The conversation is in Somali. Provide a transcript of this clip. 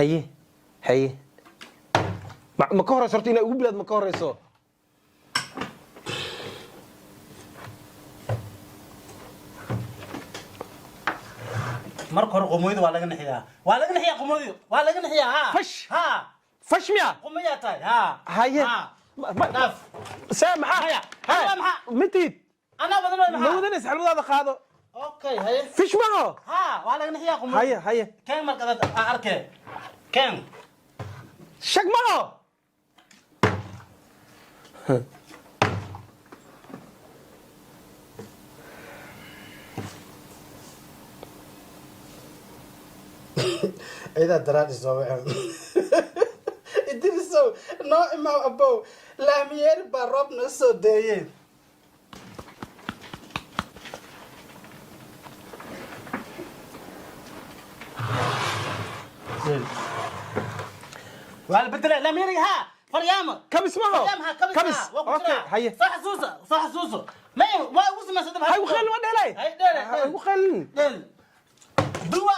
Haye, haye, ma ka horeyso horta inaa ugu bilaad? Ma ka horeyso? Marka hore qomooyada waa laga naxiyaa, waa laga naxiyaa qomooyada, waa laga naxiyaa, ha. Fash. Ha. Fash miya? Qomoyaa tahay, ha. Haye. Ha. Dhaaf see maxaa? Haya. Haya. Haya, maxaa? Mitid. Anaa badan waay. Ma Maxaa? wadanaysa? Xalwadaada qaado. Okay, haye. Fish maho. Ha, waa laga naxiyaa qomooyada. Haye, haye. Keen marka dad aan arkee, keen. Shag maho. Ciidaa daraadhi soo wacen. Idrisow, noo imaw abow, laamiyeeri baa roob noo soo deeyeen. Waa la bedelay laamiyeeriga, ha, faryaamo. Kabis maho. Faryaamo, ha, kabis. Kabis. Ha, waa ku Okay. jiraa. Haye. Soo xasuuso, soo xasuuso. May waa ugu samaysa dab. Hay, ugu khaylin, waa dheelay. Hay, dheelay. Ha ugu khaylin. Dheel duwa.